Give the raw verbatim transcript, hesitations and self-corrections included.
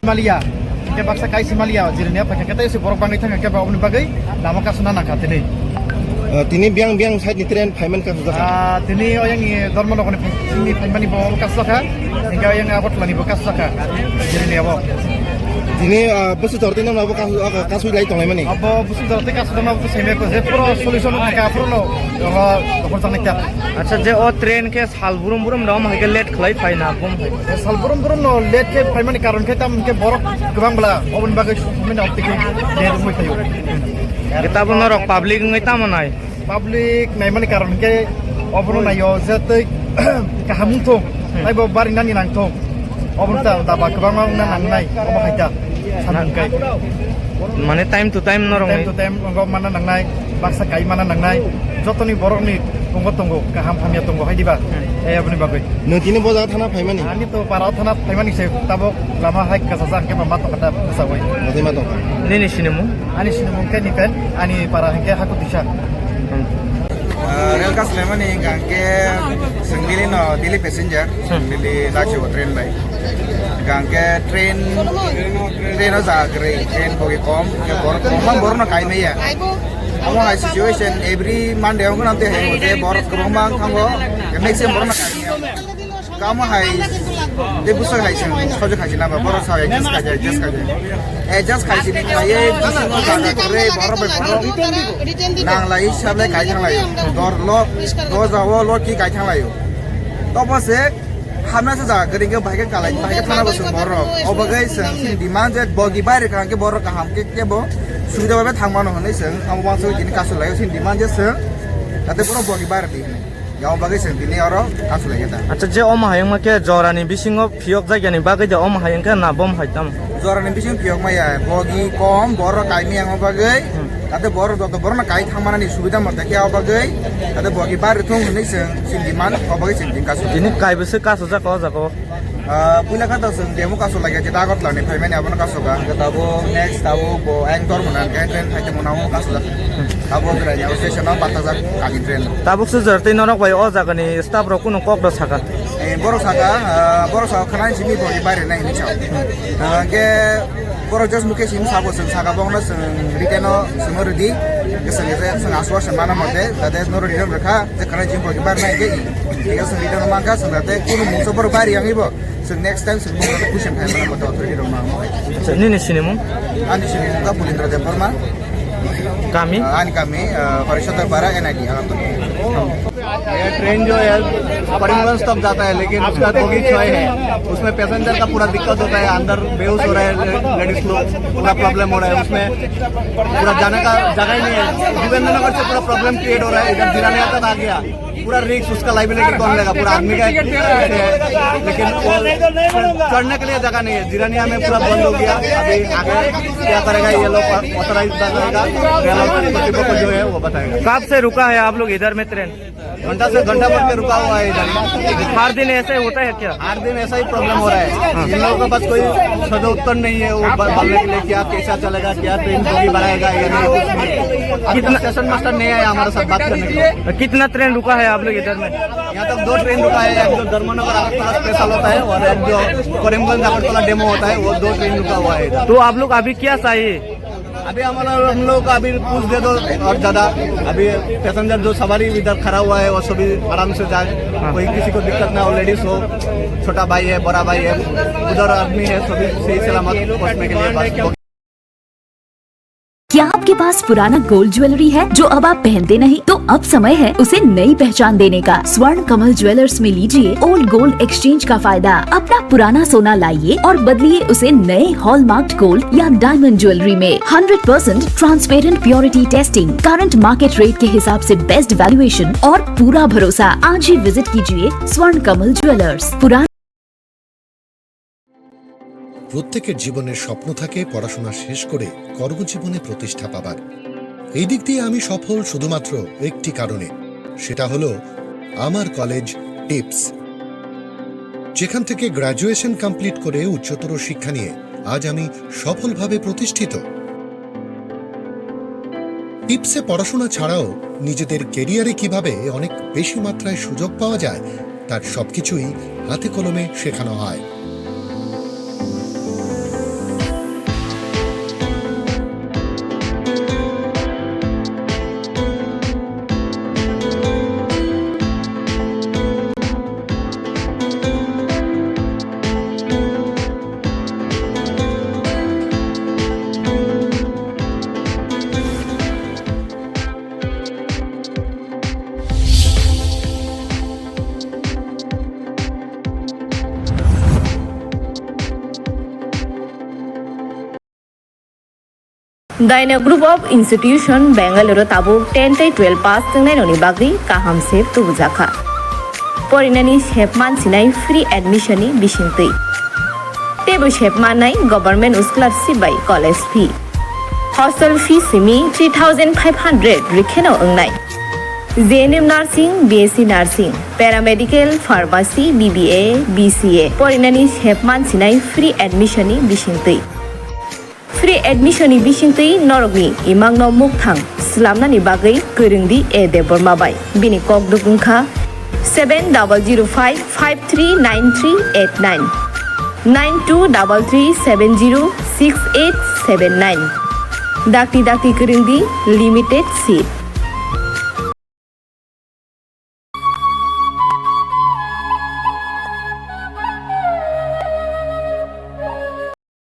Malia, ke baksa kai si malia, jiri ne pakhe kete si borok bangwi thangkha, ke ba obni bagwi lama kasuna nangkha tini. Ah, tini biang biang side ni train phaimani kasujak kha. Ah, tini oyang ni Dharmanagar ni phai-, sini phaimani bo kasujak kha, hingke oyang Agartala ni bo kasujak kha, jiri ne abo. Tini, ah, bwswk jor tini abo kasu-, ah, kasui lai tonglaimani. Abo bwswk jor tei kasujak ma bo seme ko je puro solution nangkha, puro no, oho, oho jang nangkha. Acha, je o train ke Sal burum burum no, omo hai khe late khlai phaina, bum hai. Sal burum burum no late khe phaimani karon khe tam khe borok kwbang bla, oboni bagwi sumina opti khe late wngwi phaio. Khe tabuk norok public wngwi tamo nai? Public naimani karon khe obono naio je tei kaham wngthung, hmm, taibo barinani nangthung. Obono ta, ta ba kwbangma wngna nangnai, omo hai ta. Samung kai. Mane time to time norok time ni to time wngkha mana nangnai, baksa kai mana nangnai, jotoni borokni tongo tongo, kaham hamya tongo, hai diba? Hmm. Eh, aboni bagwi. Nwng tini bo jaga thana phaimani? Ani to para thana phaimani se, tabok lama hai kasajak khe ba ma tongkha ta bwsagwi. Nathai ma tongkha? Nini sinimung? Ani sinimung khe Nipen, ani para hwnkhe Hakutisa. Hmm. Ah, rel kasulaimani hwnkha hwnkhe chwng Delhi no, Delhi passenger, hmm, chwng Delhi lachibo train bai. Hwnkha hwnkhe train, train o jaga kwrwi, train bogi kom, hwnkhe borok kwbangma borokno kai maya. Omo hai situation every Monday wngkha, tei hai je borok kwbangma wngkha, hwnkhe maximum borokno kai maya. Kamo hai, tei bwswk hai chwng sojak hai se naba, borok sa adjust khaijak, adjust khaijak. Adjust khai sini khlaiwi bisingo jaga kwrwi borok bai borok nanglai sablai kai thanglaio. Dor lo, doja o lo ki kai thanglaio. Tobo se hamya sa jaga kwrwi khe bahai khe kalai, bahai khe thana bo chwng borok. Obagwi chwng sini demand je bogi bai rwkha hwnkhe borok kaham khe kebo subida bai thangmano hwnwi chwng amo uansugwi tini kasu laio sini demand je chwng jate borok bogi bai rwdi hwnwi. Yang bagwi chwng tini oro kasu lai khe ta. Acha, je omo hai wngma khe jorani bisingo phiyok jak yani bagwi de omo hai wngkha na bom hai tam? Jorani bisingo phiyok maya, bogi kom, borok kaimi yang bagwi. Hmm. Tate borok joto borokno kai thangmanani subida mote khe o bagwi. Tate bogi bari thung hwnwi chwng sini demand, o bagwi chwng tini kasu. Tini kai bwswk kasujak o jaga o? Ah, puila kha to chwng demo kasu lai kha, je Agartala ni phaimani abono kasu kha. Hwnkhe tabuk next tabuk bo ayang tor mwnang khe train phai tongmani abono kasu jak. Abo Jirania station o bathajak kani train. Tabuk se jar tei norok bai o jaga ni staff rok kunu kok rw saka? Eh, borok saka, ah, borok saka khwna simi bo ni baire nai hinwi sao. Ah, hwnkhe borok just mukhe simi sabo chwng saka bo no chwng written o chwng rwdi. Chwng aswk se mana mote, jate norok written rwkha, je khwna simi bo ni baire nai khe, thik ase, written o mankha chwng jate kunu mungsa borok baire yangwi bo. Chwng next time chwng bokno question khai mano, authority rok no. Acha, nini sinimung? Ani sinimung wngkha Pulindra Debbarma. Kami? Ah, ani kami, ah, Parishoddar Para, N I D, Agartala. ये ट्रेन जो है करीमगंज तक जाता है, लेकिन उसका बोगी छः है, उसमें पैसेंजर का पूरा दिक्कत होता है, अंदर बेहोश हो रहा है लेडीज लोग, पूरा प्रॉब्लम हो रहा है उसमें, पूरा जाने का जगह ही नहीं है। जोगेंद्र नगर से पूरा प्रॉब्लम क्रिएट हो रहा है, इधर जिरानिया तक आ गया। पूरा रिस्क, उसका लाइबिलिटी कौन लेगा? पूरा आदमी का एक रिस्क है, लेकिन वो चढ़ने के लिए जगह नहीं है। जिरानिया में पूरा बंद हो गया। अभी आगे क्या करेगा ये लोग, ऑथराइज बनेगा, रेल अथॉरिटी को जो है वो बताएगा। कब से रुका है आप लोग इधर में ट्रेन? घंटा से घंटा भर के रुका हुआ है इधर। हर दिन ऐसे होता है क्या? हर दिन ऐसा ही प्रॉब्लम हो रहा है। हाँ। इन लोगों के पास कोई सदुत्तर नहीं है, वो ब-, बोलने के लिए क्या, कैसा चलेगा, क्या ट्रेन बोगी बढ़ाएगा, ये नहीं, कुछ नहीं। अभी तक कितना स्टेशन मास्टर नहीं आया हमारे साथ बात करने के लिए। कितना ट्रेन रुका है आप लोग इधर में? यहाँ तक दो ट्रेन रुका है, एक जो धर्मनगर अगरतला स्पेशल होता है और एक जो करीमगंज अगरतला डेमो होता है, वो दो ट्रेन रुका हुआ है इधर। तो आप लोग अभी क्या चाहिए? अभी हमारा, हम लोग का अभी पूछ दे दो और ज़्यादा। अभी पैसेंजर जो सवारी इधर खड़ा हुआ है, वो सभी आराम से जाए, हाँ। कोई किसी को दिक्कत ना हो, लेडीज हो, छोटा भाई है, बड़ा भाई है, उधर आदमी है, सभी सही सलामत पहुंचने के लिए बस। क्या आपके पास पुराना गोल्ड ज्वेलरी है जो अब आप पहनते नहीं? तो अब समय है उसे नई पहचान देने का। स्वर्ण कमल ज्वेलर्स में लीजिए ओल्ड गोल्ड एक्सचेंज का फायदा। अपना पुराना सोना लाइए और बदलिए उसे नए हॉलमार्क्ड गोल्ड या डायमंड ज्वेलरी में। Hundred percent transparent purity testing, current market rate के हिसाब से बेस्ट वैल्यूएशन और पूरा भरोसा। आज ही विजिट कीजिए स्वर्ण कमल ज्वेलर्स। पुराना প্রত্যেকের জীবনের স্বপ্ন থাকে পড়াশোনা শেষ করে কর্মজীবনে প্রতিষ্ঠা পাবার। এই দিক দিয়ে আমি সফল শুধুমাত্র একটি কারণে, সেটা হলো আমার কলেজ টিপস, যেখান থেকে গ্র্যাজুয়েশন কমপ্লিট করে উচ্চতর শিক্ষা নিয়ে আজ আমি সফলভাবে প্রতিষ্ঠিত। টিপসে পড়াশোনা ছাড়াও নিজেদের ক্যারিয়ারে কিভাবে অনেক বেশি মাত্রায় সুযোগ পাওয়া যায়, তার সবকিছুই হাতে কলমে শেখানো হয়। Daina Group of Institution Bangalore tabuk ten tei twelve pass twngnai rokni bagwi kaham se tubujakha. Porinani sep mansinai free admission ni bisingtwi. Teibo sep mannai government scholarship bai college fee. Hostel fee simi three thousand five hundred rikheno wngnai. J N M Nursing, B S C Nursing, Paramedical, Pharmacy, B B A, B C A porinani sep mansinai free admission ni bisingtwi. Free admission ni bisingtwi norokni imangno mukthang slamnani bagwi kwrwngdi A Debbarma bai. Bini kokduk wngkha seven double zero five five three nine three eight nine, nine two double three seven zero six eight seven nine. Dakti dakti kwrwngdi, limited seat.